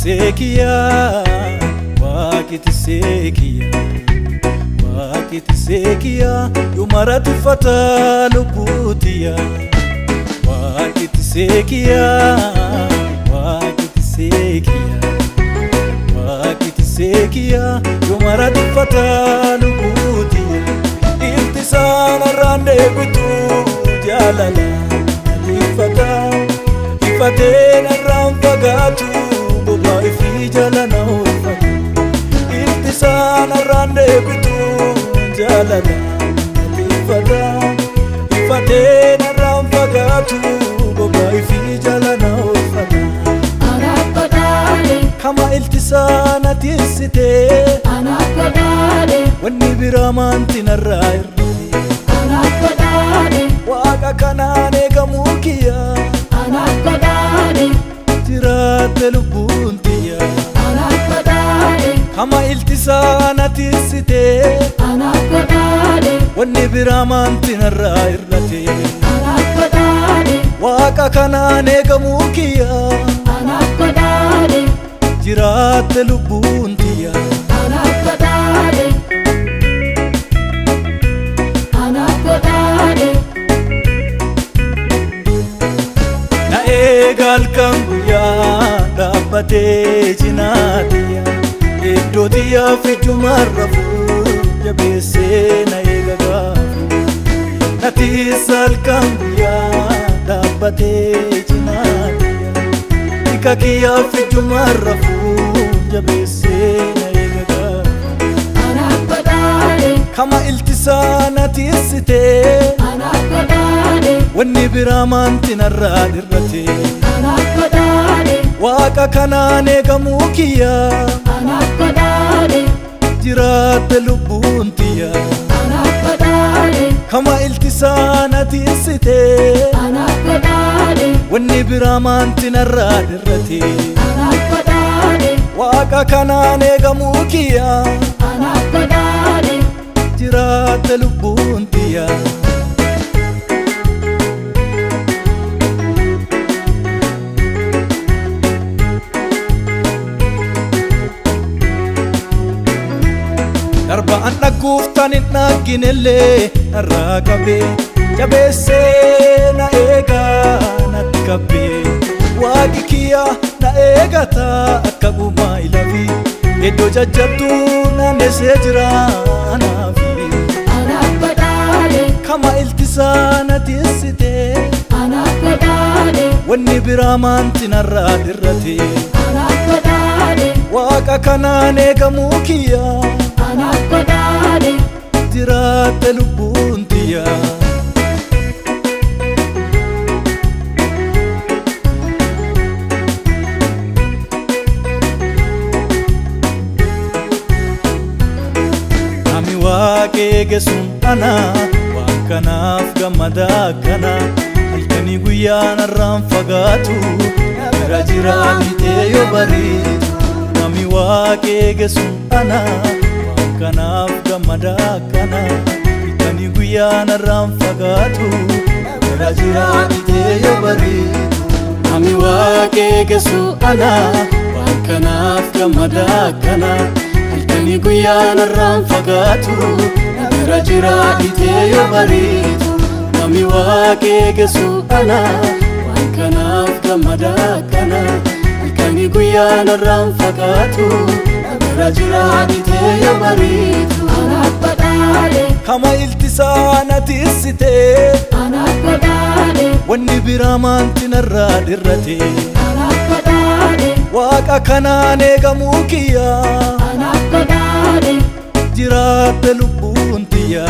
Waaqiti seekiyaa, waaqiti seekiyaa, waaqiti seekiyaa, yoomara tiffata lubbuutiyaa. Waaqiti seekiyaa, waaqiti seekiyaa, waaqiti seekiyaa, yoomara tiffata lubbuutiyaa. Iltisaan irraan deebitu jaalala ifata ifateen irraan fagaatu bobaa ifii jala na oolfata. Iltisaan irraan deebitu jaalala ifata ifateen irraan fagaatu bobaa ifii jala na oolfata. Anaaf badhaadhe. Kama iltisaan atiissitee Anaaf badhaadhe. Wanni biraa maanti narraa irrate. Anaaf badhaadhe. Waaqa kanaan eegamuu kiyya. Anaaf badhaadhe. Jiraatte lubbuun tiyya. Anaaf badhaadhe. Kama iltisaan atiissitee Anaaf badhaadhe. Wanni biraa maanti narraa irrate. Anaaf badhaadhe. Waaqa kanaan eegamuu kiyya. Anaaf badhaadhe. Jiraatte lubbuun tiyya. Anaaf badhaadhe. Anaaf badhaadhe. Na eega halkan guyyaa dhaabbatee cinaa tiyya. Iddoo tiyyaaf ijjumaan rafuu jabeessee na eega gaafu. Na tiisa halkan guyyaa dhaabbatee cinaa tiyya. Ika kiyyaaf ijjumaan rafuu jabeessee na eega gaafu. Anaaf badhaadhe. Kama iltisaa na tiissitee Anaaf badhaadhe. Wanni biraa maanti narraa dhirrate. Anaaf badhaadhe. Waaqa kanaan eegamuu kiyya. Anaaf badhaadhe. Jiraatte lubbuun tiyya. Anaaf badhaadhe. Kama iltisaa na tiissitee Anaaf badhaadhe. Wanni biraa maanti narraa dhirrate. Anaaf badhaadhe. Waaqa kanaan eegamuu kiyya. Anaaf badhaadhe. Jiraatte lubbuun tiyya. Darba'an dhagguuf tan hin dhagginellee narraa qabee jabeessee na eegaa natti qabbee. Waaqi kiyya na eegata akka gumaa ilafi iddoo jajjabduu naannessee jira anaafi. Anaaf badhaadhe. Kama iltisaa na tiissitee Anaaf badhaadhe. Wanni biraa maanti narraa dhirrate. Anaaf badhaadhe. Waaqa kanaan eegamuu kiyya. Anaaf badhaadhe. Jiraatte lubbuun tiyya. Nami waaqa eege sun ana waan kanaaf gammada akkana halkanii guyyaa narraan fagaatu bira jiraatitee yoo bariitu. Nami waaqa eege sun ana waan kanaaf gammada akkana halkanii guyyaa narraan fagaatu bira jiraatitee yoo bariitu. Nami waaqa eege sun ana waan kanaaf gammada akkana halkanii guyyaa narraan fagaatu bira jiraatitee yoo bariitu. Nami waaqa eege sun ana waan kanaaf gammada akkana halkanii guyyaa narraan fagaatu bira jiraatitee yoo bariitu. Anaaf badhaadhe. Kama iltisaa na tiissitee Anaaf badhaadhe. Wanni biraa maanti narraa dhirrate. Anaaf badhaadhe. Waaqa kanaan eegamuu kiyya. Anaaf badhaadhe. Jiraatte lubbuun tiyya.